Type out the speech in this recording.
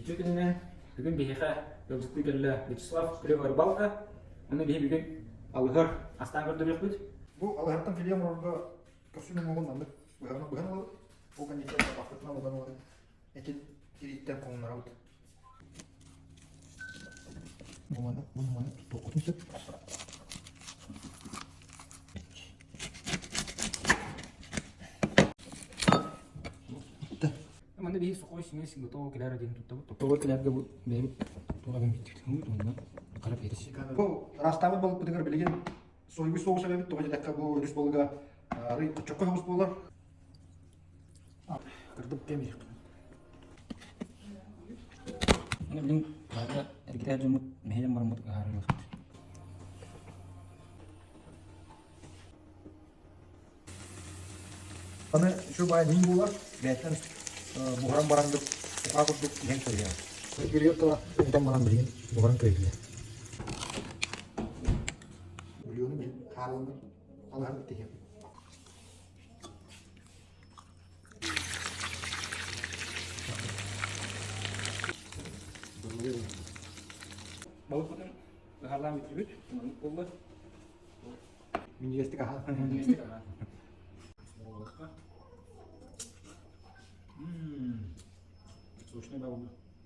Үтүө күнүнэн бүгүн биһиэхэ ыалдьыттыы кэллэ Вячеслав Клёва рыбалка. Ону биһи бүгүн алыһар астаан көрдөрүөхпүт. Бу алыһартан филе оҥорорго көхсүн уҥуоҕун маннык быһан быһан ылабыт. Ол кэнниттэн табахпытынан уган ылан этин тирииттэн хоҥнорабыт. Бу маны, бу маны туттуоххутун сөп. Манна биһи сухой смесь готового кляра диэн туттабыт. Готовый клярга бу бэйэбит туох эбэн бүттүбүт уонна хара перец. Бу ыраастаабыт балыкпытыгар билигин соевый соус эбэбит, тоҕо диэтэххэ бу өрүс балыга арый хоччокко соҕус буолар. Кырдып кэмиэх. Аны билин баата эргитэр дьоммут мэһэйэн бараммыт ыһаарылыахпыт. Аны үчүгэй баай мин буолар, бэйэттэн буһаран баран ухаа курдук иһэн кэбиһэр. Бүрүөр тыла утан баран билигин буһаран кэбиһиллэр. Бульону билин хаарыланар алаһар тиһиэм. Балыкпытын ыһаалаан бүттүбүт. Маннык буолла. Минньигэстик аһаа. Минньигэстик аһаа. Буолуохха. Ммм. Сочный балык.